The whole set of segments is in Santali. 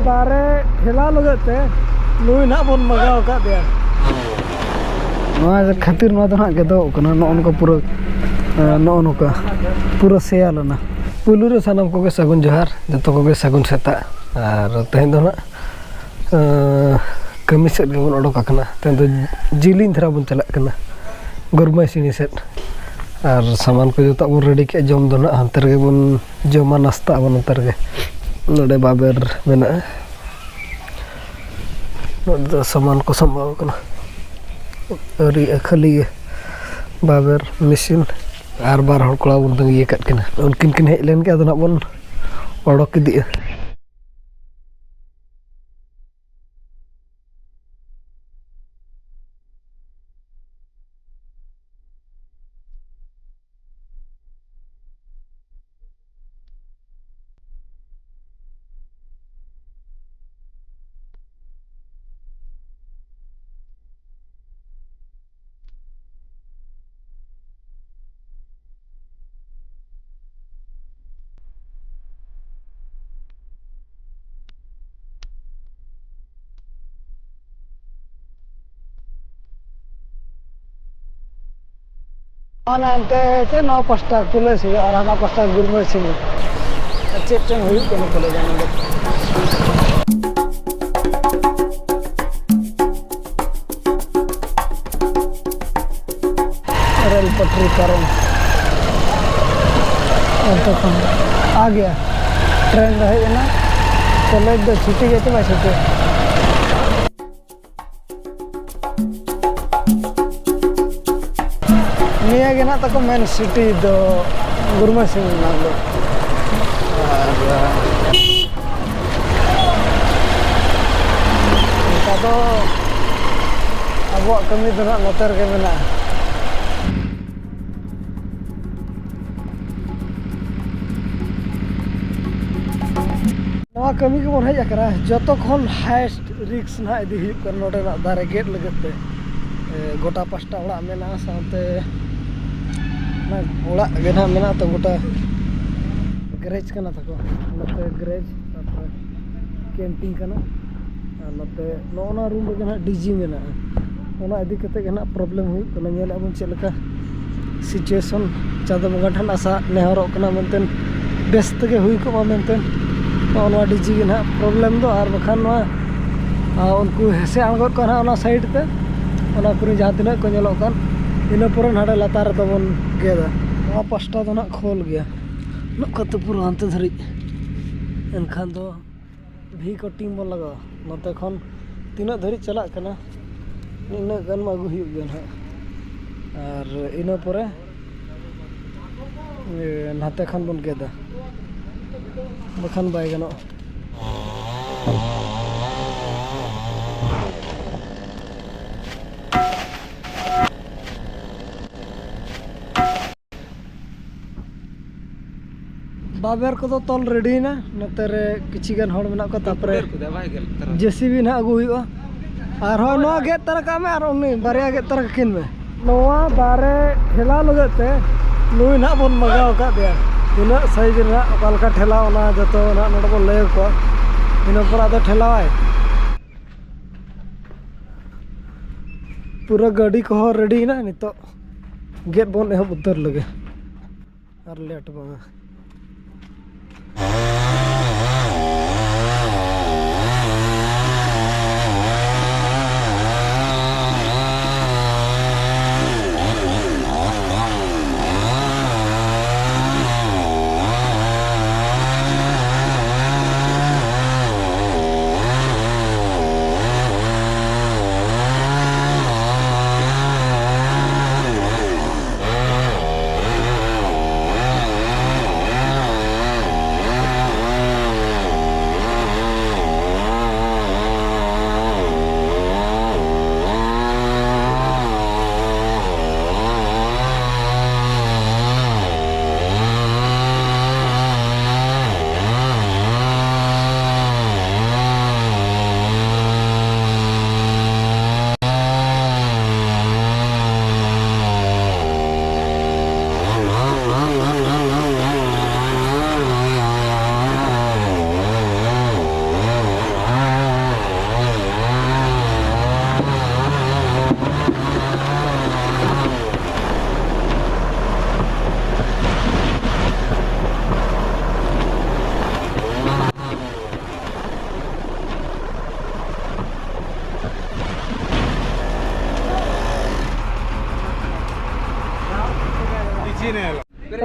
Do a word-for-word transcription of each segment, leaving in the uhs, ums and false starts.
ᱫᱟᱨᱮ ᱴᱷᱮᱞᱟᱣ ᱞᱟᱹᱜᱤᱫ ᱛᱮ ᱱᱩᱭ ᱱᱟᱦᱟᱜ ᱵᱚᱱ ᱢᱟᱸᱜᱟᱣ ᱟᱠᱟᱫᱮᱭᱟ᱾ ᱱᱚᱣᱟ ᱠᱷᱟᱹᱛᱤᱨ ᱱᱚᱣᱟ ᱫᱚ ᱱᱟᱦᱟᱜ ᱜᱮᱫᱚᱜ ᱠᱟᱱᱟ, ᱱᱚᱜᱼᱚ ᱱᱚᱝᱠᱟ ᱯᱩᱨᱟᱹ, ᱮ, ᱱᱚᱜᱼᱚ ᱱᱚᱝᱠᱟ ᱯᱩᱨᱟᱹ ᱥᱮᱭᱟ ᱞᱮᱱᱟ᱾ ᱯᱩᱭᱞᱩ ᱨᱮ ᱥᱟᱱᱟᱢ ᱠᱚᱜᱮ ᱥᱟᱹᱜᱩᱱ ᱡᱚᱦᱟᱨ, ᱡᱚᱛᱚ ᱠᱚᱜᱮ ᱥᱟᱹᱜᱩᱱ ᱥᱮᱛᱟᱜ᱾ ᱟᱨ ᱛᱮᱦᱮᱧ ᱫᱚ ᱱᱟᱦᱟᱜ, ᱮ, ᱠᱟᱹᱢᱤ ᱥᱮᱫ ᱜᱮᱵᱚᱱ ᱚᱰᱚᱠ ᱟᱠᱟᱱᱟ᱾ ᱛᱮᱦᱮᱧ ᱫᱚ ᱡᱤᱞᱤᱧ ᱫᱷᱟᱨᱟ ᱵᱚᱱ ᱪᱟᱞᱟᱜ ᱠᱟᱱᱟ, ᱜᱚᱨᱢᱟᱭ ᱥᱤᱬᱤ ᱥᱮᱫ᱾ ᱟᱨ ᱥᱟᱢᱟᱱ ᱠᱚ ᱡᱚᱛᱚᱣᱟᱜ ᱵᱚᱱ ᱨᱮᱰᱤ ᱠᱮᱜᱼᱟ, ᱡᱚᱢ ᱫᱚ ᱱᱟᱦᱟᱜ ᱦᱟᱱᱛᱮ ᱨᱮᱜᱮ ᱵᱚᱱ ᱡᱚᱢᱟ, ᱱᱟᱥᱛᱟᱜ ᱟᱵᱚᱱ ᱱᱚᱛᱮ ᱨᱮᱜᱮ᱾ ᱱᱚᱰᱮ ᱵᱟᱵᱮᱨ ᱢᱮᱱᱟᱜᱼᱟ᱾ ᱱᱚᱰᱮ ᱫᱚ ᱥᱟᱢᱟᱱ ᱠᱚ ᱥᱟᱢᱵᱟᱣ ᱠᱟᱱᱟ, ᱟᱹᱣᱨᱤᱭᱟᱜᱼᱟ, ᱠᱷᱟᱹᱞᱤ ᱜᱮ ᱵᱟᱵᱮᱨ, ᱢᱮᱥᱤᱱ ᱟᱨ ᱵᱟᱨ ᱦᱚᱲ ᱠᱚᱲᱟ ᱵᱚᱱ ᱛᱟᱺᱜᱤ ᱟᱠᱟᱫ ᱠᱤᱱᱟ᱾ ᱩᱱᱠᱤᱱ ᱠᱤᱱ ᱦᱮᱡ ᱞᱮᱱ ᱜᱮ ᱟᱫᱚ ᱱᱟᱜ ᱵᱚᱱ ᱚᱰᱚᱠ ᱤᱫᱤᱜᱼᱟ᱾ ᱚᱱᱟ ᱮᱱᱛᱮ ᱪᱮᱫ ᱱᱚᱣᱟ ᱯᱟᱥᱴᱟ ᱠᱩᱞᱟᱹᱭ ᱥᱤᱧ ᱟᱨ ᱦᱟᱱᱟ ᱯᱟᱥᱴᱟ ᱜᱩᱨᱢᱟᱹᱭ ᱥᱤᱧ᱾ ᱟᱨ ᱪᱮᱫ ᱪᱚᱝ ᱦᱩᱭᱩᱜ ᱠᱟᱱᱟ ᱯᱟᱞᱮ ᱡᱟᱦᱟᱸ ᱫᱚ᱾ ᱨᱮᱞ ᱯᱟᱴᱨᱤ ᱯᱟᱨᱚᱢ᱾ ᱚᱱᱛᱮ ᱠᱷᱚᱱ ᱟ ᱜᱮᱭᱟ᱾ ᱴᱨᱮᱱ ᱫᱚ ᱦᱮᱡ ᱮᱱᱟ᱾ ᱠᱚᱞᱮᱡᱽ ᱫᱚ ᱪᱷᱩᱴᱤ ᱜᱮᱭᱟ ᱪᱮ ᱵᱟᱭ ᱪᱷᱩᱴᱤᱭᱟ? ᱱᱤᱭᱟᱹ ᱜᱮ ᱱᱟᱜ ᱛᱟᱠᱚ ᱢᱮᱱ ᱥᱤᱴᱤ ᱫᱚ ᱜᱩᱨᱢᱟᱹ ᱥᱤᱝ ᱨᱮᱱᱟᱜ ᱫᱚ᱾ ᱟᱨ ᱚᱱᱠᱟ ᱫᱚ ᱟᱵᱚᱣᱟᱜ ᱠᱟᱹᱢᱤ ᱫᱚ ᱱᱟᱜ ᱱᱚᱛᱮ ᱨᱮᱜᱮ ᱢᱮᱱᱟᱜᱼᱟ᱾ ᱱᱚᱣᱟ ᱠᱟᱹᱢᱤ ᱜᱮᱵᱚᱱ ᱦᱮᱡ ᱟᱠᱟᱱᱟ᱾ ᱡᱚᱛᱚ ᱠᱷᱚᱱ highest risk ᱱᱟᱦᱟᱜ ᱤᱫᱤ ᱦᱩᱭᱩᱜ ᱠᱟᱱᱟ ᱱᱚᱰᱮᱱᱟᱜ ᱫᱟᱨᱮ ᱜᱮᱫ ᱞᱟᱹᱜᱤᱫ ᱛᱮ᱾ ᱮ, ᱜᱚᱴᱟ ᱯᱟᱥᱴᱟ ᱚᱲᱟᱜ ᱢᱮᱱᱟᱜᱼᱟ, ᱥᱟᱶᱛᱮ ᱚᱱᱟ ᱚᱲᱟᱜ ᱜᱮ ᱱᱟᱦᱟᱜ ᱢᱮᱱᱟᱜᱼᱟ, ᱛᱚ ᱜᱚᱴᱟ garage ᱠᱟᱱᱟ ᱛᱟᱠᱚ᱾ ᱱᱚᱛᱮ garage, ᱛᱟᱨᱯᱚᱨᱮ ᱠᱮᱢᱯᱤᱝ ᱠᱟᱱᱟ᱾ ᱟᱨ ᱱᱚᱛᱮ ᱱᱚᱜᱼᱚ ᱱᱚᱣᱟ ᱨᱩᱢ ᱨᱮᱜᱮ ᱱᱟᱦᱟᱜ ᱰᱤᱡᱤ ᱢᱮᱱᱟᱜᱼᱟ᱾ ᱚᱱᱟ ᱤᱫᱤ ᱠᱟᱛᱮ ᱜᱮ ᱱᱟᱦᱟᱜ ᱯᱨᱚᱵᱞᱮᱢ ᱦᱩᱭᱩᱜ ᱠᱟᱱᱟ᱾ ᱧᱮᱞᱮᱫ ᱵᱚᱱ ᱪᱮᱫ ᱞᱮᱠᱟ ᱥᱤᱪᱩᱭᱮᱥᱚᱱ᱾ ᱪᱟᱸᱫᱚ ᱵᱚᱸᱜᱟ ᱴᱷᱮᱱ ᱟᱥᱟ ᱱᱮᱦᱚᱨᱚᱜ ᱠᱟᱱᱟ ᱢᱮᱱᱛᱮ ᱵᱮᱥ ᱛᱮᱜᱮ ᱦᱩᱭ ᱠᱚᱜ ᱢᱟ ᱢᱮᱱᱛᱮ᱾ ᱱᱚᱜᱼᱚ ᱱᱚᱣᱟ ᱰᱤᱡᱤ ᱜᱮ ᱱᱟᱦᱟᱜ ᱯᱨᱚᱵᱞᱮᱢ ᱫᱚ, ᱟᱨ ᱵᱟᱠᱷᱟᱱ ᱱᱚᱣᱟ, ᱟᱨ ᱩᱱᱠᱩ ᱦᱮᱸᱥᱮ ᱟᱬᱜᱚᱫ ᱠᱚᱣᱟ ᱱᱟᱦᱟᱜ ᱚᱱᱟ ᱥᱟᱭᱤᱰ ᱛᱮ, ᱚᱱᱟ ᱠᱚᱨᱮ ᱡᱟᱦᱟᱸ ᱛᱤᱱᱟᱹᱜ ᱠᱚ ᱧᱮᱞᱚᱜ ᱠᱟᱱ, ᱤᱱᱟᱹ ᱯᱚᱨᱮ ᱱᱟᱰᱮ ᱞᱟᱛᱟᱨ ᱨᱮᱫᱚ ᱵᱚᱱ ᱜᱮᱫᱟ᱾ ᱱᱚᱣᱟ ᱯᱟᱥᱴᱟ ᱫᱚ ᱱᱟᱦᱟᱜ ᱠᱷᱳᱞ ᱜᱮᱭᱟ, ᱱᱚᱝᱠᱟ ᱛᱮ ᱯᱩᱨᱟᱹ ᱦᱟᱱᱛᱮ ᱫᱷᱟᱹᱨᱤᱡ᱾ ᱮᱱᱠᱷᱟᱱ ᱫᱚ ᱵᱷᱤ ᱠᱚᱴᱤᱝ ᱵᱚᱱ ᱞᱟᱜᱟᱣᱟ᱾ ᱱᱚᱛᱮ ᱠᱷᱚᱱ ᱛᱤᱱᱟᱹᱜ ᱫᱷᱟᱹᱨᱤᱡ ᱪᱟᱞᱟᱜ ᱠᱟᱱᱟ, ᱤᱱᱟᱹᱜ ᱜᱟᱱ ᱢᱟ ᱟᱹᱜᱩ ᱦᱩᱭᱩᱜ ᱜᱮᱭᱟ ᱱᱟᱦᱟᱜ᱾ ᱟᱨ ᱤᱱᱟᱹ ᱯᱚᱨᱮ, ᱮ, ᱱᱟᱛᱮ ᱠᱷᱚᱱ ᱵᱚᱱ ᱜᱮᱫᱟ, ᱵᱟᱠᱷᱟᱱ ᱵᱟᱭ ᱜᱟᱱᱚᱜᱼᱟ᱾ ᱵᱟᱵᱮᱨ ᱠᱚᱫᱚ ᱛᱚᱞ ᱨᱮᱰᱤᱭᱮᱱᱟ᱾ ᱱᱚᱛᱮ ᱨᱮ ᱠᱤᱪᱷᱤ ᱜᱟᱱ ᱦᱚᱲ ᱢᱮᱱᱟᱜ ᱠᱚᱣᱟ, ᱛᱟᱯᱚᱨᱮ ᱠᱩᱰᱟᱹᱨ ᱠᱚᱫᱚ ᱵᱟᱭ ᱜᱮᱞ ᱩᱛᱟᱹᱨᱟ᱾ ᱡᱮ ᱥᱤ ᱵᱤ ᱱᱟᱦᱟᱜ ᱟᱹᱜᱩ ᱦᱩᱭᱩᱜᱼᱟ᱾ ᱟᱨᱦᱚᱸ ᱱᱚᱣᱟ ᱜᱮᱫ ᱛᱟᱨᱟ ᱠᱟᱜ ᱢᱮ ᱟᱨ ᱩᱱᱤ ᱵᱟᱨᱭᱟ ᱜᱮᱫ ᱛᱟᱨᱟ ᱠᱟᱹᱠᱤᱱ ᱢᱮ᱾ ᱱᱚᱣᱟ ᱫᱟᱨᱮ ᱴᱷᱮᱞᱟᱣ ᱞᱟᱹᱜᱤᱫ ᱛᱮ ᱱᱩᱭ ᱱᱟᱦᱟᱜ ᱵᱚᱱ ᱢᱟᱜᱟᱣ ᱟᱠᱟᱫᱮᱭᱟ᱾ ᱛᱤᱱᱟᱹᱜ ᱥᱟᱭᱤᱡ ᱨᱮᱱᱟᱜ ᱚᱠᱟ ᱞᱮᱠᱟ ᱴᱷᱮᱞᱟᱣ, ᱚᱱᱟ ᱡᱚᱛᱚ ᱱᱟᱦᱟᱜ ᱱᱚᱰᱮ ᱵᱚᱱ ᱞᱟᱹᱭ ᱟᱠᱚᱣᱟ᱾ ᱤᱱᱟᱹ ᱯᱚᱨ ᱟᱫᱚ ᱴᱷᱮᱞᱟᱣᱟᱭ᱾ ᱯᱩᱨᱟᱹ ᱜᱟᱹᱰᱤ ᱠᱚᱦᱚᱸ ᱨᱮᱰᱤᱭᱮᱱᱟ, ᱱᱤᱛᱚᱜ ᱜᱮᱫ ᱵᱚᱱ ᱮᱦᱚᱵ ᱩᱛᱟᱹᱨ ᱞᱮᱜᱮ᱾ ᱟᱨ ᱞᱮᱴ ᱵᱟᱝᱟ᱾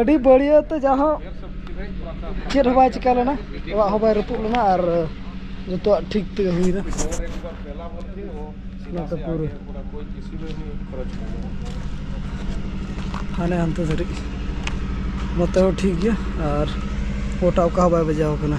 ᱟᱹᱰᱤ ᱵᱟᱹᱲᱤᱭᱟᱹ ᱛᱮ ᱡᱟᱦᱟᱸ ᱪᱮᱫ ᱦᱚᱸ ᱵᱟᱭ ᱪᱤᱠᱟ ᱞᱮᱱᱟ, ᱚᱲᱟᱜ ᱦᱚᱸ ᱵᱟᱭ ᱨᱟᱹᱯᱩᱫ ᱞᱮᱱᱟ ᱟᱨ ᱡᱚᱛᱚᱣᱟᱜ ᱴᱷᱤᱠ ᱛᱮᱜᱮ ᱦᱩᱭᱱᱟ᱾ ᱱᱚᱛᱮ ᱯᱩᱨᱟᱹ ᱦᱟᱱᱮ ᱦᱟᱱᱛᱮ ᱫᱷᱟᱹᱨᱤᱡ ᱱᱚᱛᱮ ᱦᱚᱸ ᱴᱷᱤᱠ ᱜᱮᱭᱟ ᱟᱨ ᱜᱚᱴᱟ ᱚᱠᱟ ᱦᱚᱸ ᱵᱟᱭ ᱵᱟᱡᱟᱣ ᱠᱟᱱᱟ᱾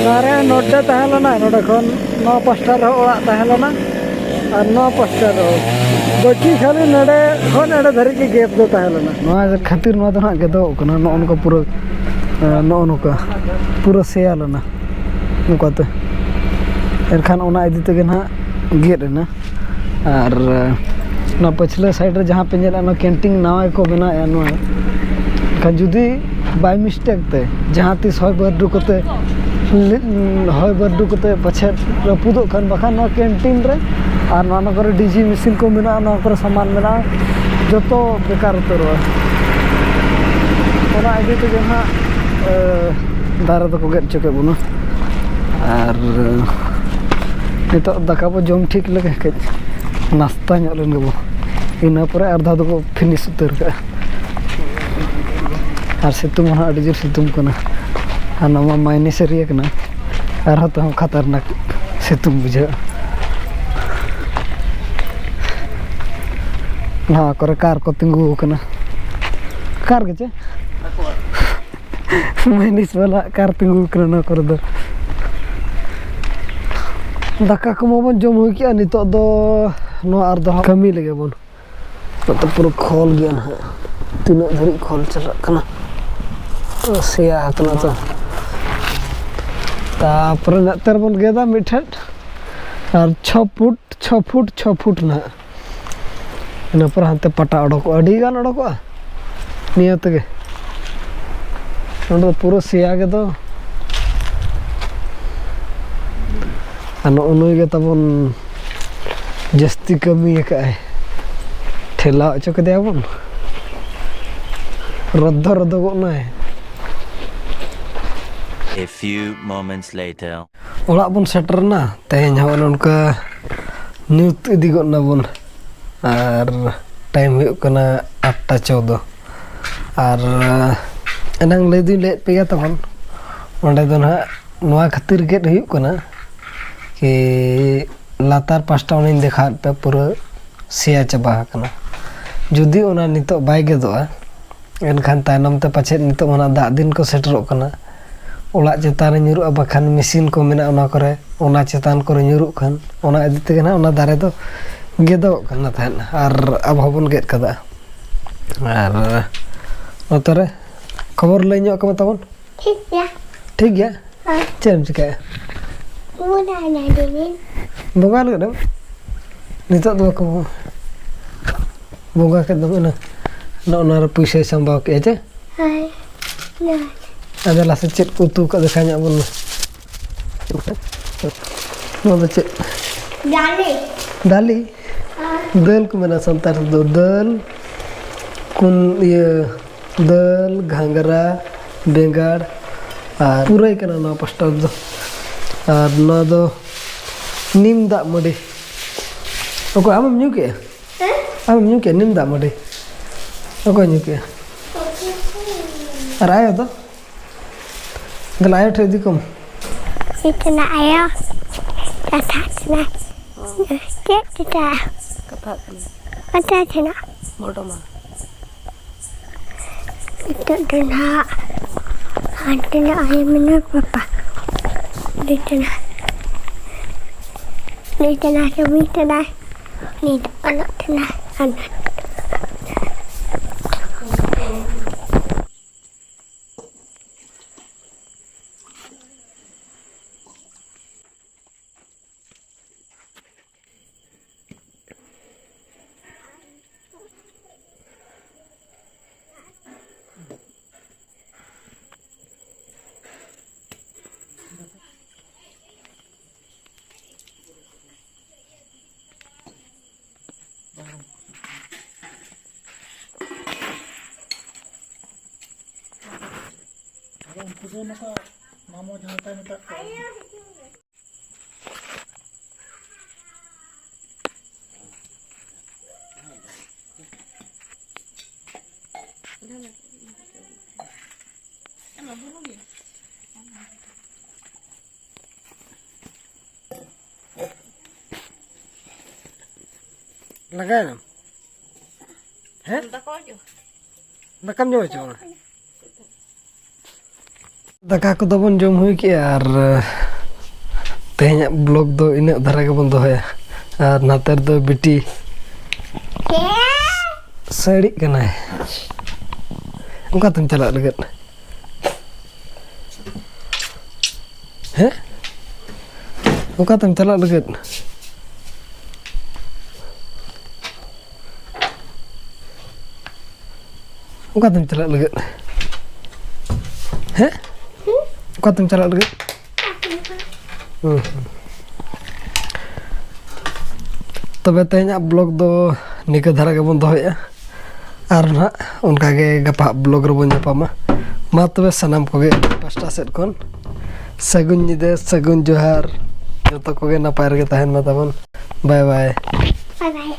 ᱫᱟᱨᱮ ᱱᱚᱰᱮ ᱛᱟᱦᱮᱸ ᱞᱮᱱᱟ, ᱱᱚᱰᱮ ᱠᱷᱚᱱ ᱱᱚᱣᱟ ᱯᱟᱥᱴᱟ ᱨᱮᱦᱚᱸ ᱚᱲᱟᱜ ᱛᱟᱦᱮᱸ ᱞᱮᱱᱟ ᱟᱨ ᱱᱚᱣᱟ ᱯᱟᱥᱴᱟ ᱨᱮᱦᱚᱸ᱾ ᱵᱟᱹᱠᱤ ᱠᱷᱟᱹᱞᱤ ᱱᱚᱰᱮ ᱠᱷᱚᱱ ᱱᱚᱰᱮ ᱫᱷᱟᱹᱨᱤᱡ ᱜᱮ ᱜᱮᱯ ᱫᱚ ᱛᱟᱦᱮᱸ ᱞᱮᱱᱟ᱾ ᱱᱚᱣᱟ ᱠᱷᱟᱹᱛᱤᱨ ᱱᱚᱣᱟ ᱫᱚ ᱦᱟᱸᱜ ᱜᱮᱫᱚᱜ ᱠᱟᱱᱟ, ᱱᱚᱜᱼᱚ ᱱᱚᱝᱠᱟ ᱯᱩᱨᱟᱹ, ᱱᱚᱜᱼᱚ ᱱᱚᱝᱠᱟ ᱯᱩᱨᱟᱹ ᱥᱮᱭᱟ ᱞᱮᱱᱟ ᱱᱚᱝᱠᱟᱛᱮ᱾ ᱮᱱᱠᱷᱟᱱ ᱚᱱᱟ ᱤᱫᱤ ᱛᱮᱜᱮ ᱱᱟᱦᱟᱜ ᱜᱮᱫ ᱮᱱᱟ᱾ ᱟᱨ ᱱᱚᱣᱟ ᱯᱟᱹᱪᱷᱞᱟᱹ ᱥᱟᱭᱤᱰ ᱨᱮ ᱡᱟᱦᱟᱸ ᱯᱮ ᱧᱮᱞᱮᱫᱼᱟ, ᱱᱚᱣᱟ ᱠᱮᱱᱴᱤᱱ ᱱᱟᱣᱟ ᱜᱮᱠᱚ ᱵᱮᱱᱟᱣᱮᱫᱼᱟ ᱱᱚᱣᱟ᱾ ᱮᱱᱠᱷᱟᱱ ᱡᱩᱫᱤ by mistake ᱛᱮ ᱡᱟᱦᱟᱸ ᱛᱤᱥ ᱦᱚᱭ ᱵᱟᱹᱨᱰᱩ ᱠᱚᱛᱮ, ᱦᱚᱭ ᱵᱟᱹᱨᱰᱩ ᱠᱚᱛᱮ ᱯᱟᱪᱷᱮᱫ ᱨᱟᱹᱯᱩᱫᱚᱜ ᱠᱷᱟᱱ, ᱵᱟᱠᱷᱟᱱ ᱱᱚᱣᱟ ᱠᱮᱱᱴᱤᱱ ᱨᱮ ᱟᱨ ᱱᱚᱣᱟ ᱠᱚᱨᱮ ᱰᱤᱡᱤ ᱢᱮᱥᱤᱱ ᱠᱚ ᱢᱮᱱᱟᱜᱼᱟ, ᱱᱚᱣᱟ ᱠᱚᱨᱮ ᱥᱟᱢᱟᱱ ᱢᱮᱱᱟᱜᱼᱟ, ᱡᱚᱛᱚ ᱵᱮᱠᱟᱨ ᱩᱛᱟᱹᱨᱚᱜᱼᱟ᱾ ᱚᱱᱟ ᱤᱫᱤ ᱛᱮᱜᱮ ᱱᱟᱦᱟᱜ, ᱮ, ᱫᱟᱨᱮ ᱫᱚᱠᱚ ᱜᱮᱫ ᱦᱚᱪᱚ ᱠᱮᱫ ᱵᱚᱱᱟ᱾ ᱟᱨ ᱱᱤᱛᱚᱜ ᱫᱟᱠᱟ ᱵᱚ ᱡᱚᱢ ᱴᱷᱤᱠ ᱞᱮᱜᱮ, ᱠᱟᱹᱡ ᱱᱟᱥᱛᱟ ᱧᱚᱜ ᱞᱮᱱ ᱜᱮᱵᱚ, ᱤᱱᱟᱹ ᱯᱚᱨᱮ ᱟᱨ ᱫᱷᱟᱣ ᱫᱚᱠᱚ ᱯᱷᱤᱱᱤᱥ ᱩᱛᱟᱹᱨ ᱠᱟᱜᱼᱟ᱾ ᱟᱨ ᱥᱤᱛᱩᱝ ᱦᱚᱸ ᱟᱹᱰᱤ ᱡᱳᱨ ᱥᱤᱛᱩᱝ ᱠᱟᱱᱟ, ᱟᱨ ᱱᱚᱣᱟ ᱢᱟ ᱢᱟᱭᱱᱤᱥ ᱮᱨᱤᱭᱟ ᱠᱟᱱᱟ, ᱟᱨᱦᱚᱸ ᱛᱮᱦᱚᱸ ᱠᱷᱟᱛᱟᱨᱱᱟᱠ ᱥᱤᱛᱩᱝ ᱵᱩᱡᱷᱟᱹᱜᱼᱟ᱾ ᱱᱚᱣᱟ ᱠᱚᱨᱮ ᱠᱟᱨ ᱠᱚ ᱛᱤᱸᱜᱩ ᱟᱠᱟᱱᱟ, ᱠᱟᱨ ᱜᱮ ᱪᱮ? ᱢᱟᱭᱱᱤᱥ ᱵᱟᱞᱟ ᱠᱟᱨ ᱛᱤᱸᱜᱩ ᱟᱠᱟᱱᱟ ᱱᱚᱣᱟ ᱠᱚᱨᱮ ᱫᱚ᱾ ᱫᱟᱠᱟ ᱠᱚᱢᱟ ᱵᱚᱱ ᱡᱚᱢ ᱦᱩᱭ ᱠᱮᱜᱼᱟ, ᱱᱤᱛᱚᱜ ᱫᱚ ᱱᱚᱣᱟ ᱟᱨ ᱫᱚ ᱦᱟᱸᱜ ᱠᱟᱹᱢᱤ ᱞᱮᱜᱮ ᱵᱚᱱ᱾ ᱱᱚᱛᱮ ᱯᱩᱨᱟᱹ ᱠᱷᱚᱞ ᱜᱮᱭᱟ ᱱᱟᱦᱟᱜ, ᱛᱤᱱᱟᱹᱜ ᱫᱷᱟᱹᱨᱤᱡ ᱠᱷᱚᱞ ᱪᱟᱞᱟᱜ ᱠᱟᱱᱟ, ᱥᱮᱭᱟ ᱟᱠᱟᱱᱟ ᱛᱚ᱾ ᱛᱟᱯᱚᱨᱮ ᱱᱮᱛᱟᱨ ᱵᱚᱱ ᱜᱮᱫᱟ ᱢᱤᱫᱴᱷᱮᱱ, ᱟᱨ ᱪᱷᱚ ᱯᱷᱩᱴ, ᱪᱷᱚ ᱯᱷᱩᱴ, ᱪᱷᱚ ᱯᱷᱩᱴ ᱱᱟᱦᱟᱜ᱾ ᱤᱱᱟᱹ ᱯᱚᱨᱮ ᱦᱟᱱᱛᱮ ᱯᱟᱴᱟ ᱚᱰᱚᱠᱚᱜᱼᱟ, ᱟᱹᱰᱤ ᱜᱟᱱ ᱚᱰᱚᱠᱚᱜᱼᱟ ᱱᱤᱭᱟᱹ ᱛᱮᱜᱮ᱾ ᱱᱚᱰᱮ ᱫᱚ ᱯᱩᱨᱟᱹ ᱥᱮᱭᱟ ᱜᱮᱫᱚ᱾ ᱱᱚᱜᱼᱚ ᱱᱩᱭ ᱜᱮ ᱛᱟᱵᱚᱱ ᱡᱟᱹᱥᱛᱤ ᱠᱟᱹᱢᱤ ᱟᱠᱟᱫᱼᱟᱭ᱾ ᱴᱷᱮᱞᱟᱣ ᱦᱚᱪᱚ ᱠᱮᱫᱮᱭᱟ ᱵᱚᱱ᱾ ᱨᱚᱫᱫᱚ ᱨᱚᱫᱚᱜᱚᱜ ᱱᱟᱭ᱾ A few moments later. ᱚᱲᱟᱜ ᱵᱚᱱ ᱥᱮᱴᱮᱨ ᱮᱱᱟ᱾ ᱛᱮᱦᱮᱧ ᱦᱚᱸ ᱱᱚᱝᱠᱟ ᱧᱩᱛ ᱤᱫᱤ ᱜᱚᱫ ᱱᱟᱵᱚᱱ᱾ ᱟᱨ ᱴᱟᱭᱤᱢ ᱦᱩᱭᱩᱜ ᱠᱟᱱᱟ ᱟᱴᱴᱟ ᱪᱳᱫᱽᱫᱳ᱾ ᱟᱨ ᱮᱱᱟᱝ ᱞᱟᱹᱭ ᱫᱩᱧ ᱞᱟᱹᱭᱮᱫ ᱯᱮ ᱜᱮᱭᱟ ᱛᱟᱵᱚᱱ, ᱚᱸᱰᱮ ᱫᱚ ᱱᱟᱦᱟᱜ ᱱᱚᱣᱟ ᱠᱷᱟᱹᱛᱤᱨ ᱜᱮᱫ ᱦᱩᱭᱩᱜ ᱠᱟᱱᱟ ᱠᱤ ᱞᱟᱛᱟᱨ ᱯᱟᱥᱴᱟ ᱚᱱᱮᱧ ᱫᱮᱠᱷᱟᱣᱟᱫ ᱯᱮ ᱯᱩᱨᱟᱹ ᱥᱮᱭᱟ ᱪᱟᱵᱟ ᱟᱠᱟᱱᱟ᱾ ᱡᱩᱫᱤ ᱚᱱᱟ ᱱᱤᱛᱚᱜ ᱵᱟᱭ ᱜᱮᱫᱚᱜᱼᱟ, ᱮᱱᱠᱷᱟᱱ ᱛᱟᱭᱱᱚᱢ ᱛᱮ ᱯᱟᱪᱮᱫ ᱱᱤᱛᱚᱜ ᱢᱟ ᱱᱟᱜ ᱫᱟᱜ ᱫᱤᱱ ᱠᱚ ᱥᱮᱴᱮᱨᱚᱜ ᱠᱟᱱᱟ, ᱚᱲᱟᱜ ᱪᱮᱛᱟᱱ ᱨᱮ ᱧᱩᱨᱩᱜᱼᱟ, ᱵᱟᱠᱷᱟᱱ ᱢᱮᱥᱤᱱ ᱠᱚ ᱢᱮᱱᱟᱜᱼᱟ ᱚᱱᱟ ᱠᱚᱨᱮ, ᱚᱱᱟ ᱪᱮᱛᱟᱱ ᱠᱚᱨᱮ ᱧᱩᱨᱩᱜ ᱠᱷᱟᱱ, ᱚᱱᱟ ᱤᱫᱤ ᱛᱮᱜᱮ ᱱᱟᱜ ᱚᱱᱟ ᱫᱟᱨᱮ ᱫᱚ ᱜᱮᱫᱚᱜ ᱠᱟᱱᱟ ᱛᱟᱦᱮᱸᱫ ᱟᱨ ᱟᱵᱚ ᱦᱚᱸᱵᱚᱱ ᱜᱮᱫ ᱠᱟᱫᱟ᱾ ᱟᱨ ᱱᱚᱛᱮ ᱨᱮ ᱠᱷᱚᱵᱚᱨ ᱞᱟᱹᱭ ᱧᱚᱜ ᱠᱚᱢᱮ ᱛᱟᱵᱚᱱ᱾ ᱴᱷᱤᱠ ᱜᱮᱭᱟ᱾ ᱴᱷᱤᱠ ᱜᱮᱭᱟ? ᱦᱮᱸ᱾ ᱪᱮᱫ ᱮᱢ ᱪᱤᱠᱟᱹᱭᱟ? ᱵᱚᱸᱜᱟ ᱞᱟᱹᱜᱤᱫ ᱮᱢ᱾ ᱵᱚᱸᱜᱟ ᱞᱟᱹᱜᱤᱫ ᱮᱢ? ᱱᱤᱛᱚᱜ ᱫᱚ ᱵᱟᱠᱚ ᱵᱚᱸᱜᱟ᱾ ᱵᱚᱸᱜᱟ ᱠᱮᱫ ᱫᱚᱢ ᱮᱱᱟ᱾ ᱱᱚᱜᱼᱚ ᱱᱚᱣᱟ ᱨᱮ ᱯᱩᱭᱥᱟᱹᱭ ᱥᱟᱢᱵᱟᱣ ᱠᱮᱫᱼᱟ ᱪᱮ? ᱦᱳᱭ᱾ ᱱᱚᱣᱟ᱾ ᱟᱫᱚ ᱞᱟᱥᱮ ᱪᱮᱫ ᱠᱚ ᱩᱛᱩ ᱠᱟᱜ ᱫᱮᱠᱷᱟ ᱧᱚᱜ ᱵᱚᱱ ᱢᱮ᱾ ᱱᱚᱣᱟ ᱫᱚ ᱪᱮᱫ? ᱰᱟᱞᱤ᱾ ᱰᱟᱞᱤ? ᱦᱳᱭ᱾ ᱫᱟᱹᱞ ᱠᱚ ᱢᱮᱱᱟ ᱥᱟᱱᱛᱟᱲ ᱛᱮᱫᱚ ᱫᱟᱹᱞ, ᱠᱩᱱ-, ᱤᱭᱟᱹ, ᱫᱟᱹᱞ, ᱜᱷᱟᱸᱜᱽᱨᱟ, ᱵᱮᱸᱜᱟᱲ ᱟᱨ ᱯᱩᱨᱟᱹᱭ ᱠᱟᱱᱟ ᱱᱚᱣᱟ ᱯᱟᱥᱴᱟ ᱨᱮᱫᱚ᱾ ᱟᱨ ᱱᱚᱣᱟ ᱫᱚ ᱱᱤᱢ ᱫᱟᱜ ᱢᱟᱹᱰᱤ᱾ ᱚᱠᱚᱭ, ᱟᱢᱮᱢ ᱧᱩ ᱠᱮᱜᱼᱟ? ᱦᱮᱸ? ᱟᱢᱮᱢ ᱧᱩ ᱠᱮᱜᱼᱟ ᱱᱤᱢ ᱫᱟᱜ ᱢᱟᱹᱰᱤ? ᱚᱠᱚᱭ ᱧᱩ ᱠᱮᱜᱼᱟ? ᱟᱨ ᱟᱭᱳ ᱫᱚ? ᱫᱮᱞᱟ ᱟᱭᱳ ᱴᱷᱮᱱ ᱤᱫᱤ ᱠᱚᱢ᱾ ᱪᱮᱫ ᱨᱮᱱᱟᱜ ᱟᱭᱳ? ᱠᱟᱛᱷᱟ ᱠᱟᱱᱟ᱾ ᱪᱮᱫ ᱪᱮᱫᱟᱜ? ᱠᱟᱛᱷᱟ ᱠᱟᱱᱟ᱾ ᱠᱟᱛᱷᱟ ᱠᱟᱱᱟ᱾ ᱵᱚᱰᱚ ᱢᱟ᱾ ᱱᱤᱛᱚᱜ ᱫᱚ ᱱᱟᱦᱟᱜ ᱦᱟᱱᱛᱮ ᱱᱟᱜ ᱟᱭᱳ ᱢᱮᱱᱟᱭ ᱯᱟᱯᱟ᱾ ᱱᱤᱛᱚᱜ ᱱᱟᱦᱟᱜ, ᱱᱤᱛᱚᱜ ᱱᱟᱦᱟᱜ ᱠᱟᱹᱢᱤ ᱠᱟᱱᱟᱭ᱾ ᱱᱤᱛᱚᱜ ᱚᱞᱚᱜ ᱠᱟᱱᱟᱭ᱾ ᱟᱫᱚ ᱩᱱᱠᱩ ᱫᱚ ᱱᱚᱝᱠᱟ ᱢᱟᱢᱚ ᱡᱟᱦᱟᱸ ᱞᱮᱠᱟᱭ ᱢᱮᱛᱟᱜ ᱠᱚᱣᱟ᱾ ᱞᱟᱜᱟᱭᱮᱱᱟᱢ? ᱦᱮᱸ? ᱫᱟᱠᱟᱢ ᱡᱚᱢ ᱦᱚᱪᱚ ᱠᱟᱱᱟ? ᱫᱟᱠᱟ ᱠᱚᱫᱚ ᱵᱚᱱ ᱡᱚᱢ ᱦᱩᱭ ᱠᱮᱜᱼᱟ ᱟᱨ, ᱟᱦ, ᱛᱮᱦᱮᱧᱟᱜ vlog ᱫᱚ ᱤᱱᱟᱹᱜ ᱫᱷᱟᱨᱟ ᱜᱮᱵᱚᱱ ᱫᱚᱦᱚᱭᱟ᱾ ᱟᱨ ᱱᱟᱛᱮ ᱨᱮᱫᱚ ᱵᱤᱴᱤ ᱥᱟᱹᱲᱤᱜ ᱠᱟᱱᱟᱭ᱾ ᱚᱠᱟᱛᱮᱢ ᱪᱟᱞᱟᱜ ᱞᱟᱹᱜᱤᱫ? ᱦᱮᱸ? ᱚᱠᱟᱛᱮᱢ ᱪᱟᱞᱟᱜ ᱞᱟᱹᱜᱤᱫ? ᱚᱠᱟᱛᱮᱢ ᱪᱟᱞᱟᱜ ᱞᱟᱹᱜᱤᱫ? ᱦᱮᱸ? ᱚᱠᱟᱛᱮᱢ ᱪᱟᱞᱟᱜ ᱞᱟᱹᱜᱤᱫ? ᱦᱩᱸ᱾ ᱛᱚᱵᱮ ᱛᱮᱦᱮᱧᱟᱜ vlog ᱫᱚ ᱱᱤᱝᱠᱟᱹ ᱫᱷᱟᱨᱟ ᱜᱮᱵᱚᱱ ᱫᱚᱦᱚᱭᱮᱫᱼᱟ᱾ ᱟᱨ ᱱᱟᱦᱟᱜ ᱚᱱᱠᱟᱜᱮ ᱜᱟᱯᱟ ᱦᱟᱸᱜ vlog ᱨᱮᱵᱚᱱ ᱧᱟᱯᱟᱢᱟ᱾ ᱢᱟ ᱛᱚᱵᱮ ᱥᱟᱱᱟᱢ ᱠᱚᱜᱮ ᱯᱟᱥᱴᱟ ᱥᱮᱫ ᱠᱷᱚᱱ ᱥᱟᱹᱜᱩᱱ ᱧᱤᱫᱟᱹ, ᱥᱟᱹᱜᱩᱱ ᱡᱚᱦᱟᱨ᱾ ᱡᱚᱛᱚ ᱠᱚᱜᱮ ᱱᱟᱯᱟᱭ ᱨᱮᱜᱮ ᱛᱟᱦᱮᱱ ᱢᱟ ᱛᱟᱵᱚᱱ᱾ ᱵᱟᱭ ᱵᱟᱭ᱾ ᱵᱟᱭ ᱵᱟᱭ᱾